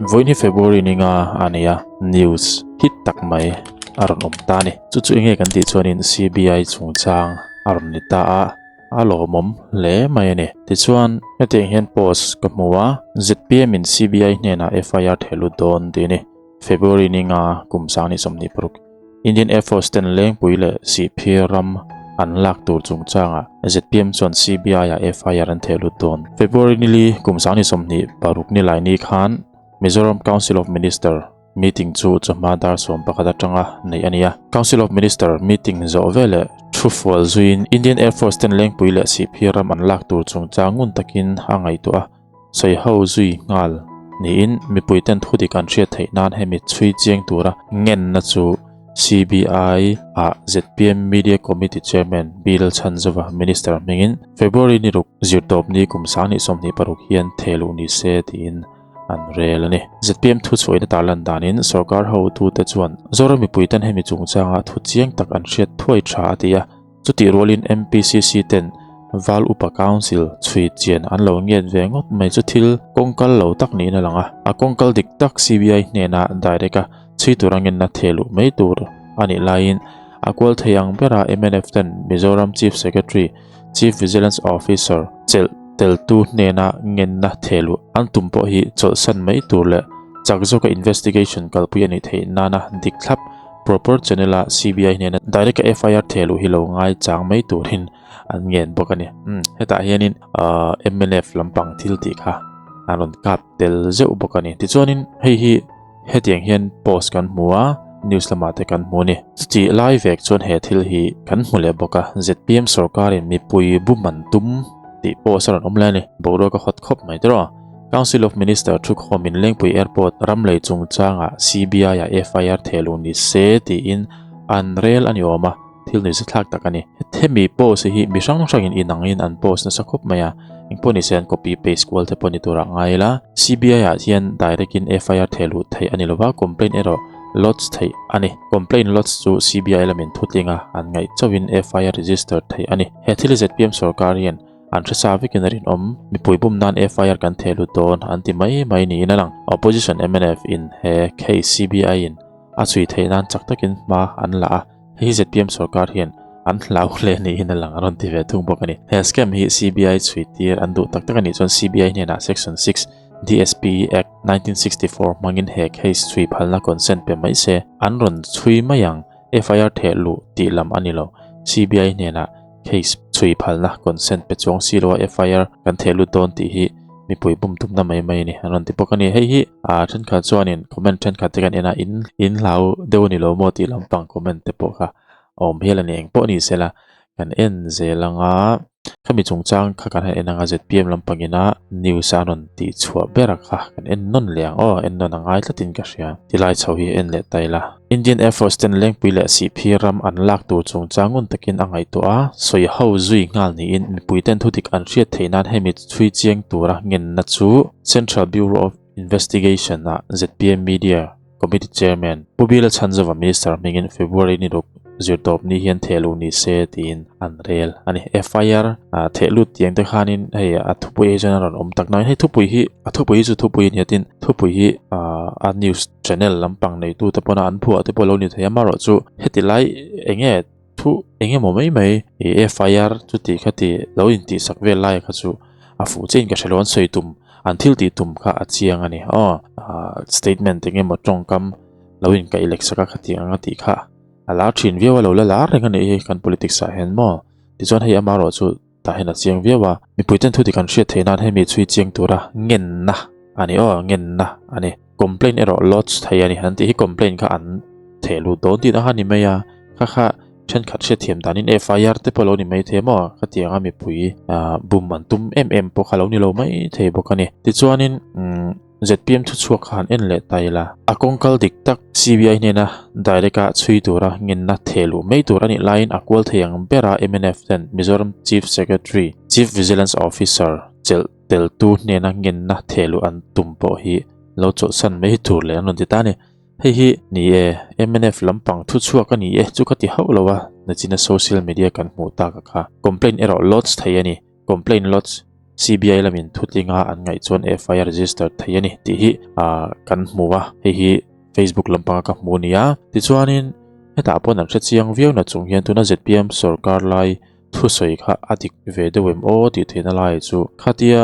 Vawiin hi February ni nga a ni a, news hit tak mai a rawn awm ta a ni. Chu chu enge kan tih chuanin CBI chungchang a rawn ni ta a, a lawmawm hle mai a ni. Tichuan hetiang hian post ka hmu a, zpm in CBI hnenah FIR theh lut dawn tih a ni. February ni nga kum 2026 Indian Air Force ten Lengpui leh Sihphir ram an lak tur chungchangah zpm chuan CBI ah FIR an theh lut dawn. February ni li kum 2026 ni lai ni khan Mizoram Council of Minister meeting chu chawhma dar 11 atanga neih a ni a. Council of Minister meeting zawh veleh thu fual zuiin Indian Air Force ten Lengpui leh Sihphir ram an lak tur chungchang ngun takin a ngaihtuah a. Sawi ho zui nghal niin mipuiten thu dik an hriat theih nan hemi chhui chiang tura ngenna chu CBI ah zpm Media Committee Chairman Bill Chhanzova Minister hmingin February ni ruk zirtawpni kum 2026 hian thehluh ni se tiin an rel a ni. Zpm thuchhuahina tarlan danin sorkar hotute chuan Zoram mipuiten hemi chungchanga thu chiang tak an hriat thuai tha a ti a. Chutih rualin MPCC ten Val Upa Council chhui chian an lo ngiat ve ngawt mai chu thil kawngkal lo tak niin a lang a. A kawngkal dik tak CBI hnenah direct a chhui tur angenna theh luh mai tur a nih laiin a kual thei ang bera mnf ten Mizoram Chief Secretary, Chief Vigilance Officer chelh teltu hnena ngenna theh luh an tum pawh hi chawlhsan mai tur leh chak zawka investigation kalpui a nih theih nana dik thlap Proper channel a CBI hnena direct a FIR theh luh hi lo ngai chang mai turin an ngen bawk a ni. Umm hetah hianin ahh mnf lampang thil tih kha an rawn kap tel zeuh bawk a ni. Tichuanin hei hi hetiang hian post kan hmu a, news lamah te kan hmu a ni. Chutih lai vek chuan he thil hi kan hmu leh bawk a, zpm sorkarin mipui bum an tum tih post a rawn awm leh a ni. Boruak a hawt khawp mai tawh a. Council of Minister thukhawmin Lengpui Airport ram lei chungchangah CBI-ah FIR theh luh ni se tiin an rel a ni awm a, thil nuihza thlak tak a ni. Hemi post hi mi hrang hrangin inangin an post nasa khawp mai a, engpawh ni se an copy paste kual te pawh ni turah ngai ila. CBI-ah hian direct-in FIR theh luh theih a ni lova, complaint erawh lodge theih a ni. Complaint lodge chu CBI lamin thutlinga an ngaih chauhin FIR register theih a ni. He thil hi zpm sorkar hian An hre sa vekin a rinawm. Mipui bum nan FIR kan theh lut dawn an ti mai mai niin a lang. Opposition mnf in he case CBI in a chhui theih nan chak takin hma an la a, hei hi zpm sorkar hian an hlau hle niin a lang a rawn ti ve thung bawk a ni. He scam hi CBI chhui tir an duh tak tak a nih chuan CBI hnenah Section 6 DSP Act 1964 hmangin he case chhui phalna consent pe mai se an rawn chhui mai ang. FIR theh luh tih lam a ni lo. CBI hnenah case chhui phalna consent pe chuang si lo a FIR kan theh lut dawn tih hi mipui bum tumna mai mai a ni an rawn ti bawk a ni. Hei hi ah thenkhat chuanin comment thenkhat te kan en a in in hlau deuh a ni lo maw tih lampang comment te pawh kha a awm hial a ni. Engpawh ni sela kan en zel anga Khami chungchang kha kan han en anga zpm lampang ina news a rawn tih chhuah ber a kha kan en nawn leh ang aw, en nawn a ngai tlatin ka hria. Tilai chho hi en leh ta ila. Indian Air Force ten Lengpui leh Sihphir ram an lak tur chungchang ngun takin a ngaihtuah a, sawi ho zui nghal niin mipui ten thudik an hriat theih nan hemi chhui chiang tura ngenna chu Central Bureau of Investigation ah zpm Media Committee Chairman Pu Bila Chhanzova Minister hmingin February ni ruk zirtawp ni hian theh luh ni se tiin an rel a ni. FIR theh lut tiang te khanin hei a thupui hi chuan a rawn awm tak nain hei thupui hi a thupui hi chu thupui a ni a tin thupui hi a news channel lampang neitu te pawna an phuah te pawh lo ni thei a amaherawhchu heti lai eng nge thu eng emaw mai mai ih FIR chuti khati lo intihsak vel lai kha chu a fuh chiahin ka hre lo an sawi tum an thil tih tum kha a chiang a ni aw ah statement eng emaw tawngkam lo inkaih lek sak a khati ang a tih kha a lar thin viau a lo la lar reng a nih hi kan politics ah hian maw tichuan hei amaherawh chu tah hian a chiang viau a mipui ten thu dik an hriat theih nan hemi chhui chiang tura ngenna a ni aw ngenna a ni. Complaint erawh lodge thei a ni han tih hi complaint kha an theh lut dawn tih na kha a ni mai a, kha kha thenkhat hriatthiam danin FIR te pawh a lo ni mai thei maw khatiang a mipui ah bum an tum em em pawh kha a lo ni lo mai thei bawk a ni. Tichuanin umm zpm thuchhuak kha han en leh ta ila a kawngkal dik tak CBI hnena direct a chhui tura ngenna theh luh mai tur a nih laiin a kual thei ang bera mnf ten Mizoram Chief Secretary, Chief Vigilance Officer chelh Teltu hnena ngenna theh luh an tum pawh hi lo chawlhsan mai hi tur leh an rawn ti ta a ni. Hei hi ni e, mnf lampang thu chhuak a ni e chu ka ti hauh lo a, nachina social media kan hmuh tak a kha. Complaint erawh lodge thei a ni, complaint lodge. CBI lamin thutlinga an ngaih chuan FIR register thei a ni tih hi kan hmu a, hei hi Facebook lampanga ka hmu a ni a. Tichuanin hetah paw'n an hre chiang viau na chung hian tuna zpm sorkar lai thusawi kha a dik ve deuh em aw tih theihna lai chu khatia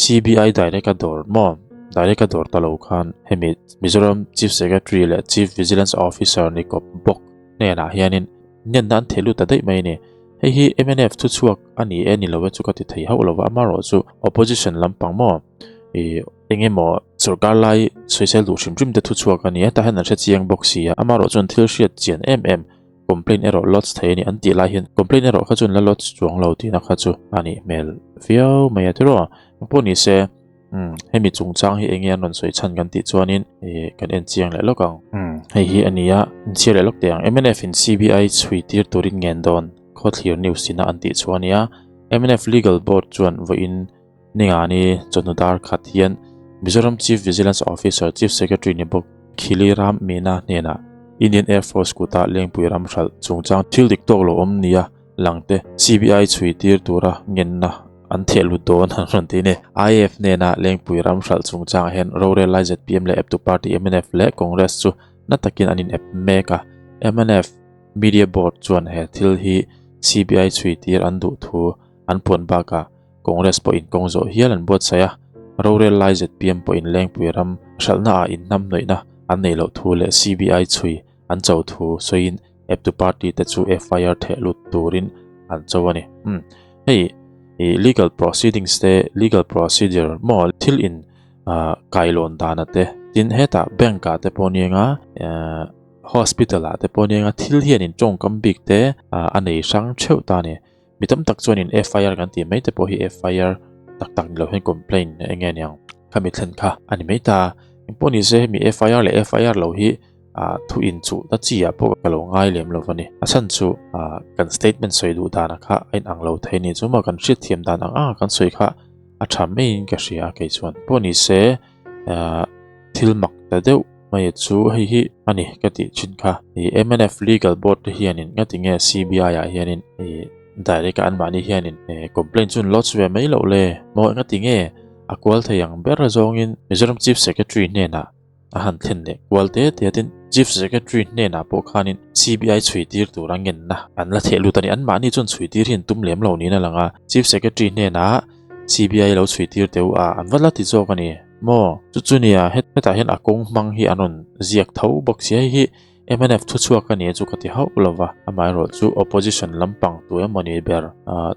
CBI direct a dawr maw direct a dawr ta lo khan hemi Mizoram Chief Secretary leh Chief Vigilance Officer ni kawp bawk hnenah hianin ngenna an theh lut ta daih mai a ni. Hei hi mnf thuchhuak a ni e ni lo e chu ka ti thei hauh lo va, amaherawhchu opposition lampang maw ih eng emaw sorkar lai sawisel duh hrim hrim te thuchhuak a ni a, tah hian an hre chiang bawk si a, amaherawhchu an thil hriat chian em em complaint erawh lodge thei a ni an tih lai hian complaint erawh kha chu an la lodge chuang lo tihna kha chu a nih hmel viau mai a tiraw pawh ni se umm hemi chungchang hi enge an rawn sawi chhan kan tih chuanin ih kan en chiang leh lawk ang umm hei hi a ni a inchhir leh lawk teh ang mnf in CBI chhui tir turin ngen dawn khawthlir news ina an tih chu a ni a mnf legal board chuan vawiin Ningani chawhnu dar khat hian Mizoram Chief Vigilance Officer Chief Secretary ni bawk Khili Ram Meena hnenah Indian Air Force kuta Lengpui ram hralh chungchang thil dik tawk lo awm nia langte CBI chhui tir tura ngenna an theh lut dawn an rawn ti a ni. IAF hnena Lengpui ram hralh chungchangah hian rorel lai zpm leh eptu party mnf leh Congress chu na takin an inep mek a, mnf Media Board chuan he thil hi CBI chhui tir an duh thu an puan bakah Congress pawhin kawng zawh hial an buatsaih a, rorel lai zpm pawhin Lengpui ram hralhnaah inhnamhnawihna an neih loh thu leh CBI chhui an cho thu sawiin eptu party te chu FIR theh lut turin an cho a ni. Umm hei ih legal proceedings te legal procedure maw thil in ah kailawn dana te tin hetah bank ah te pawh anianga eh hospital ah te pawh anianga thil hian in tawngkam bik te ah a nei hrang theuh ta a ni. Mi tam tak chuanin FIR kan tih mai te pawh hi FIR tak tak ni lo hian complaint eng nge niang khami thlen kha a ni mai ta. Engpawh ni se hemi FIR leh FIR lo hi ah thu inchuh na chi ah pawh ka lo ngai lem lo a ni. A chhan chu ah kan statement sawi duh dan kha a inang lo thei a ni chu maw kan hriatthiam dan ang ang a kan sawi kha a tha maiin ka hria a kei chuan. Pawh ni se ah thil mak ta deuh mai chu hei hi a ni ka tih thin kha. Ih mnf legal board te hianin nga tinge CBI ah hianin ih direct a anmahni hianin eh complaint chu an lodge ve mai loh le maw nga tinge a kual thei ang ber zawngin Mizoram Chief Secretary hnenah a han thlen leh kual te te a tin Chief Secretary hnenah pawh khanin CBI chhui tir tur a ngenna an la theh lut a ni. Anmahni chuan chhui tir hi an tum lem lo niin a lang a, Chief Secretary hnenah CBI lo chhui tir teh u a, an va la ti zawk a ni maw? Chu chu nia, hetah hian a kawng hmang hi an rawn ziak tho bawk si a, hei hi mnf thuchhuak a ni chu ka ti hauh lo va, amaherawh chu opposition lampang tu emaw ni ber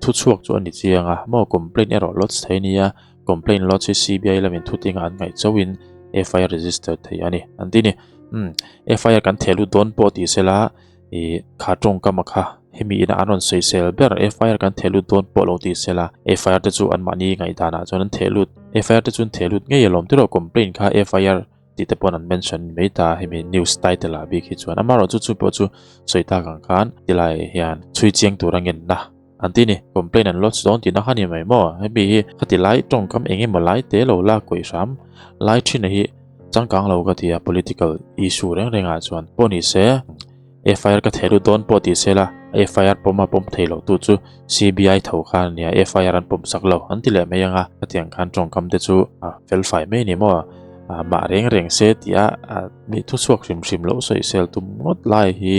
thuchhuak chu a ni chiang a maw, complaint erawh lodge thei a nia, complaint lodge hi CBI lamin thutinga an ngaih chauhin FIR register thei a ni an ti a ni. Umm FIR kan theh lut dawn pawh ti sela Ih, kha tawngkam a kha, hemi ina an rawn sawisel ber, FIR kan theh lut dawn pawh lo ti sela, FIR te chu anmahni ngaihdanah chuan an theh lut, FIR te chu an theh lut ngei alawm tiraw complaint kha FIR tih te paw'n an mention mai ta hemi news title ah bik hi chuan, amaherawh chu chu pawh chu sawi tak ang khan tilai hian chhui chiang tur a ngenna an ti ni, complaint an lodge dawn tihna kha ni mai maw, hemi hi khati lai tawngkam eng emaw lai te lo la kawih hram lai thin a hi changkang lo ka ti a, political issue reng reng ah chuan pawh ni se FIR ka theh lut dawn pawh ti se la, FIR pawm a pawm thei lo tu chu CBI tho kha a nia, FIR an pawm sak lo an ti leh mai ang a, khatiang khan tawngkam te chu a fel fai mai a ni maw, mah reng reng se tih a mi thuchhuak hrim hrim loh sawisel tum ngawt lai hi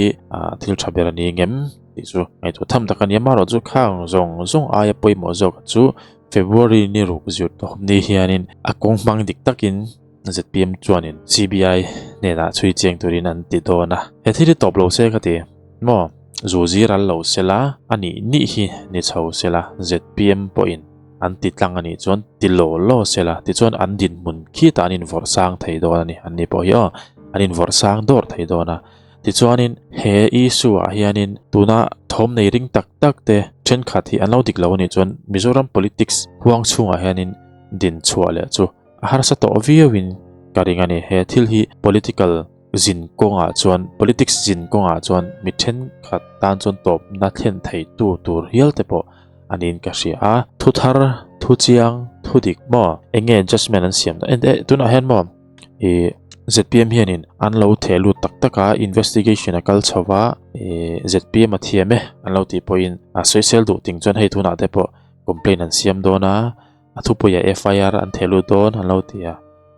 thil tha ber a ni ngem. Tih chu ngaihtuah tham tak a ni a, amaherawh chu khang zawng zawng aia pawimawh zawk chu February ni ruk zir tawp ni hianin a kawng hmang dik takin zpm chuanin CBI hnenah chhui chiang turin an ti dawn a. He thil hi tawp lo se ka ti maw? Zu zir al lo sela, a nih nih hi ni chho sela, zpm pawhin an ti tlang a nih chuan ti law law sela, tichuan an dinhmun khitah an invawrh sang thei dawn a ni, an ni pawh hi aw, an invawrh sang dawr thei dawn a. Tichuanin, he issue ah hianin tuna thawm nei ring tak tak te thenkhat hi an lo dik lo a nih chuan Mizoram politics huang chhungah hianin din chhuah leh chu a harsa tawh viauin ka ring a ni. He thil hi political zin kawngah chuan politics zin kawngah chuan mi thenkhat tan chuan tawpna thlen thei tu tur hial te pawh a niin ka hria a. Thu thar, thu chiang, thu dik maw? Eng nge judgement an siam dawn? Tunah hian maw? Ih zpm hianin an lo theh lut tak tak a investigation a kal chho va ih zpm a thiam e an lo tih pawhin a sawisel duh ting chuan hei tunah te pawh complaint an siam dawn a A thupuiah FIR an theh lut dawn an lo ti a,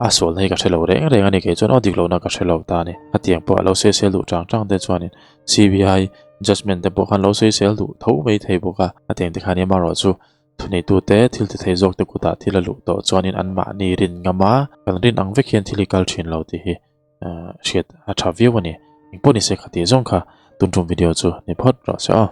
a sualna hi ka hre lo reng reng a ni kei chuan aw dik lohna ka hre lo ta a ni. Khatiang pawh a lo sawisel duh chang chang te chuanin CBI judgement te pawh khan lo sawisel duh tho mai thei bawk a, khatiang te khan amaherawh chu thuneitute thil ti thei zawk te kutah thil a luh tawh chuanin anmahni rin ngam a, kan rin ang vek hian thil hi kal thin lo tih hi hriat a tha viau a ni. Engpawh nise khatih zawng kha tun tum video chu ni phawt rawh se aw.